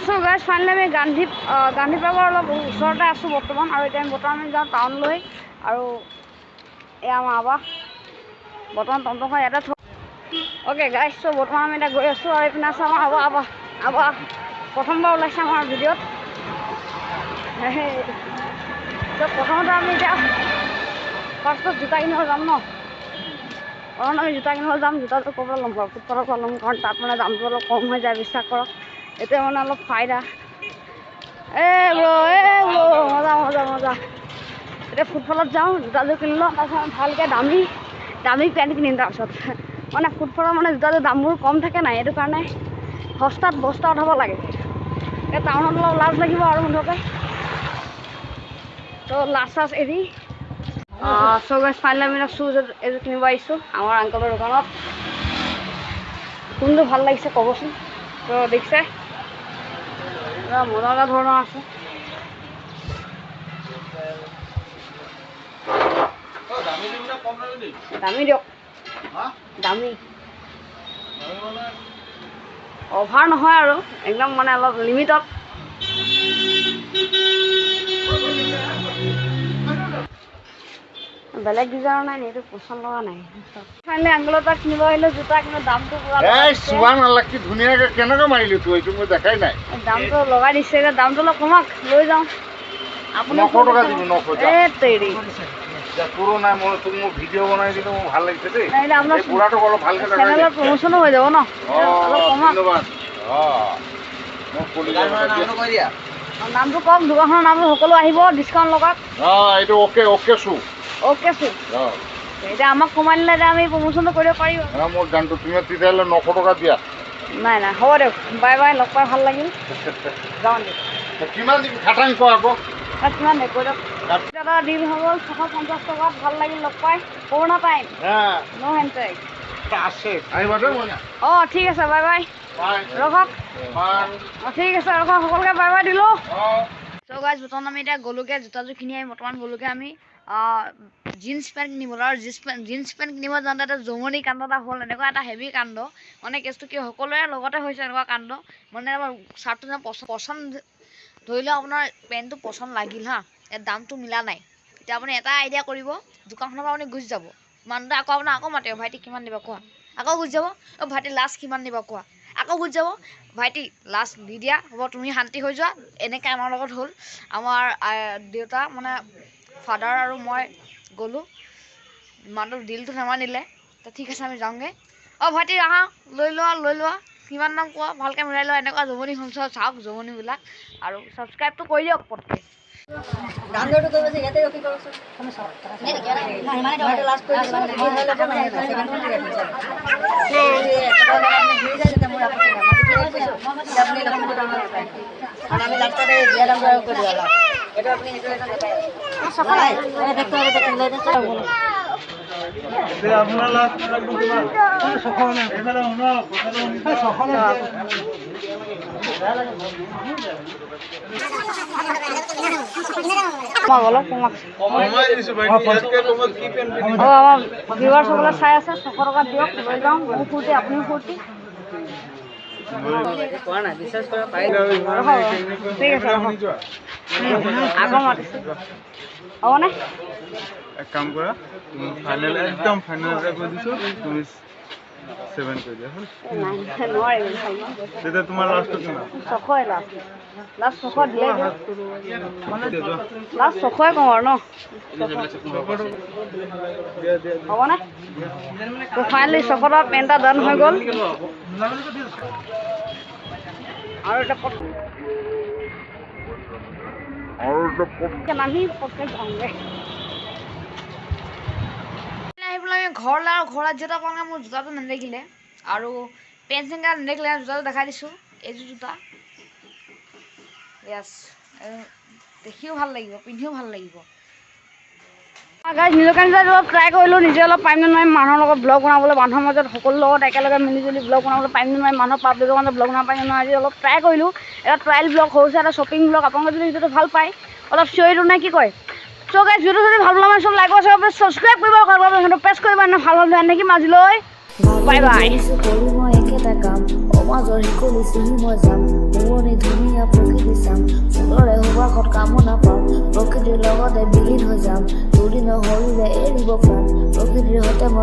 চ' guys, finally আমি গান্ধী গান্ধী পাৰ্কৰ অলপ ওচৰতে আছোঁ বৰ্তমান। আৰু এতিয়া আমি বৰ্তমান আমি যাওঁ টাউনলৈ। আৰু এয়া আমাৰ আবা বৰ্তমান টমটমখন ইয়াতে থ। অ'কে গাইজ, চ' বৰ্তমান আমি এতিয়া গৈ আছোঁ। আৰু এইপিনে আছে আমাৰ আবা। আবা, আবা প্ৰথমবাৰ ওলাইছে আমাৰ ভিডিঅ'ত। চ' প্ৰথমতে আমি এতিয়া ফাৰ্ষ্টত জোতা কিনিব যাম ন? প্ৰথম আমি জোতা কিনিব যাম। জোতাটো ক'ৰ পৰা ল'ম বাৰু? ফুটপাথৰ পৰা ল'ম, কাৰণ তাত মানে দামটো অলপ কম হৈ যায়। বিশ্বাস কৰক, এতিয়া মানে অলপ ফাইদা। এ ব্ৰ, এ ব্ৰ, মজা মজা মজা। এতিয়া ফুটফলত যাওঁ, জোতাযোৰ কিনি লওঁ। তাৰপিছত আমি ভালকৈ দামী দামী পেণ্ট কিনিম। তাৰপিছত মানে ফুটফলৰ মানে জোতাযোৰ দামবোৰ কম থাকে নাই, এইটো কাৰণে সস্তাত বস্তা উঠাব লাগে। এই টাউনত অলপ লাজ লাগিব আৰু মুঠতে তো লাজ চাজ এৰি। চ' গাইজ, ফাইনেলি আমি শ্বুজ এযোৰ কিনিব আহিছোঁ আমাৰ আংকলৰ দোকানত। কোনটো ভাল লাগিছে ক'বচোন। তো দেখিছে, পুৰা মজা মজা ধৰণৰ আছে। দামী দিয়ক, দামী অভাৰ নহয় আৰু একদম মানে অলপ লিমিটত। বেলেগ ডিজাইনৰ নাই নি? এইটো পচন্দ লগা নাই। ফাইনেলি আংকলৰ তাত কিনিব আহিলোঁ জোতা, কিন্তু দামটো পুৰা এই চোৱা নালাগে। কি ধুনীয়াকে কেনেকৈ মাৰিলি তই, এইটো মই দেখাই নাই। দামটো লগাই দিছে। এতিয়া দামটো অলপ কমাক, লৈ যাওঁ। আপুনি 900 টকা দিবি, 900। এ তেৰি। তোৰো নাই, মই তোক মই ভিডিঅ' বনাই দিলোঁ, মোৰ ভাল লাগিছে দেই। নাই, আপোনাৰ এই বুঢ়াটোক অলপ ভালকে দেখাই দে। চেনেলৰ প্ৰমোশ্যনো হৈ যাব ন? অলপ কমাক। ধন্যবাদ। মই কলি দিয়া। নামটো কওক, দোকানখনৰ নামটো। সকলো আহিব, ডিছকাউণ্ট লগাওক। এইটো অ'কে অ'কে চু। অ'কে চু। এতিয়া আমাক কমাই দিলে, এতিয়া আমি প্ৰমোশ্যনটো কৰিব পাৰিম। মোৰ গানটো তুমি তেতিয়াহ'লে 900 টকা দিয়া। নাই নাই, হ'ব দিয়ক। বাই বাই, লগ পাই ভাল লাগিল। যাওঁ দিয়ক। কিমান দিবি খাটাং কোৱা আকৌ। কিমান দে কৈ দিয়ক দাদা। ডিল হৈ গ'ল 650 টকাত। ভাল লাগিল লগ পাই। কৰোণা টাইম, ন' হেণ্ডশ্বেক। আছে, আহিবা দেই মই। অঁ, ঠিক আছে, বাই বাই। বাই। ৰখক। বাই। অঁ, ঠিক আছে, ৰখক। সকলোকে বাই বাই দিলোঁ। চ' গাইজ, বৰ্তমান আমি এতিয়া গ'লোগৈ জোতাযোৰ কিনি আহি বৰ্তমান গ'লোগৈ আমি জিন্স পেণ্ট কিনিবলৈ। আৰু জিন্স পেণ্ট কিনিব যাওঁতে এটা জমনি কাণ্ড এটা হ'ল। এনেকুৱা এটা হেভি কাণ্ড, মানে কেছটো কি, সকলোৰে লগতে হৈছে এনেকুৱা কাণ্ড। মানে আমাৰ চাৰ্টটো যে পচন্দ, ধৰি লওক আপোনাৰ পেণ্টটো পচন্দ লাগিল হা, ইয়াত দামটো মিলা নাই। এতিয়া আপুনি এটা আইডিয়া কৰিব, দোকানখনৰ পৰা আপুনি গুচি যাব। মানুহটোৱে আকৌ আপোনাক আকৌ মাতিব, "ভাইটি, কিমান দিবা কোৱা?" আকৌ গুচি যাব। "অ' ভাইটি, লাষ্ট কিমান দিবা কোৱা?" আকৌ গুচি যাব। "ভাইটি, লাষ্ট দি দিয়া, হ'ব, তুমি শান্তি হৈ যোৱা।" এনেকৈ আমাৰ লগত হ'ল। আমাৰ দেউতা মানে ফাদাৰ আৰু মই গ'লোঁ। মানুহটো ডিলটো নামানিলে। তো ঠিক আছে, আমি যাওঁগৈ। "অ' ভাইটি, আহা, লৈ লোৱা, লৈ লোৱা, কিমান দাম কোৱা, ভালকৈ মিলাই লোৱা।" এনেকুৱা জমনি হ'ল। চাওক জমনিবিলাক আৰু ছাবস্ক্ৰাইবটো কৰি দিয়ক পটকৈ। দাম দৰটো কৰিব যে ইয়াতে ৰখি কৰকচোন। মই লাষ্ট কৰি দিছোঁ, কি হৈ ল'ব। নাই, 750 ৰাখিম। যদি 1 টকাৰ কাৰণে আপুনি ঘূৰি যায়, তেতিয়া মোৰ আপত্তি নাই। মই যিটো ৰেট কৈছোঁ, তেতিয়া আপুনি লখিমপুৰ টাউনত নাপায়, কাৰণ আমি লাষ্টত এই দিয়া দামটো আৰু কৈ দিওঁ লাষ্ট। এইটো আপুনি সেইটো ৰেটত নাপায়। নাই, এই দেখতে হবে, দেখতে মিলাই দিছে। আপোনাৰ লাষ্ট লাগিব কিমান? এইফালে শুনক, কথাটো শুনি। কমাক, অলপ কমাক। কমাই দিছোঁ ভাইটি, ইয়াতকৈ কমত কি পেণ্ট পিন্ধিম? অঁ, আমাৰ ভিউৱাৰ্ছসকলে চাই আছে। 600 টকাত দিয়ক, লৈ যাওঁ। ময়ো ফূৰ্তি, আপুনিও ফূৰ্তি। ৰখক, ঠিক আছে, ৰখক। আকৌ মাতিছে, হ'বনে? এক কাম কৰা, তুমি ফাইনেল, একদম ফাইনেল এটা কৈ দিছোঁ, তুমি 7 কৰি দিয়া হ'ল। নাই, নোৱাৰিম ভাই, ইমান পইচা। তেতিয়া তোমাৰ লাষ্টটো কিমান? 600ই লাষ্ট, লাষ্ট 600 দিলে দিয়ক। দিয়া, যোৱা। লাষ্ট 600ই কওঁ আৰু ন? 600 টকা দিয়া, দিয়া। হ'বনে? তো ফাইনেলি 600 টকা পেণ্ট এটা ডান হৈ গ'ল। আৰু এটা পট আৰু এটা নামি পটকৈ যাওঁগৈ। আহি পেলাই আমি ঘৰলৈ, আৰু ঘৰত জোতা পোৱা নাই। মোৰ জোতাটো নেদেখিলে আৰু পেণ্ট চেণ্ট নেদেখিলে। জোতাটো দেখাই দিছোঁ, এইযোৰ জোতা। য়েছ, দেখিও ভাল লাগিব, পিন্ধিও ভাল লাগিব। গাইজ, নিজকে নিজে অলপ ট্ৰাই কৰিলোঁ, নিজে অলপ পাৰিম নে নোৱাৰিম মানুহৰ লগত ব্লগ বনাবলৈ, মানুহৰ মাজত সকলোৰ লগত একেলগে মিলি জুলি ব্লগ বনাবলৈ পাৰিম নে নোৱাৰিম, মানুহৰ পাব্লিকৰ মাজত ব্লগ বনাব পাৰিম নে নোৱাৰিম, আজি অলপ ট্ৰাই কৰিলোঁ। এটা ট্ৰায়েল ব্লগ হৈছে, এটা শ্বপিং ব্লগ। আপোনালোকে যদি ভিডিঅ'টো ভাল পায়, অলপ চিঞৰি নে কি কয়? চ' গাইজ, ভিডিঅ'টো যদি ভাল পালে চব লাইক কৰিব, ছাবস্ক্ৰাইব কৰিব, প্ৰেছ কৰিব। ভাল ভাল থাকিম আজিলৈ, বাই বাই। কৰিব। একেটা কাম। সমাজৰ শিকলি চুহি মই যাম, শুৱনি ধুনীয়া প্ৰকৃতি চাম, ফুলৰে সুবাসত কামনা পাম, প্ৰকৃতিৰ লগতে বিলীন হৈ যাম। দুদিনৰ শৰীৰে এৰিব প্ৰাণ, প্ৰকৃতিৰ সৈতে মই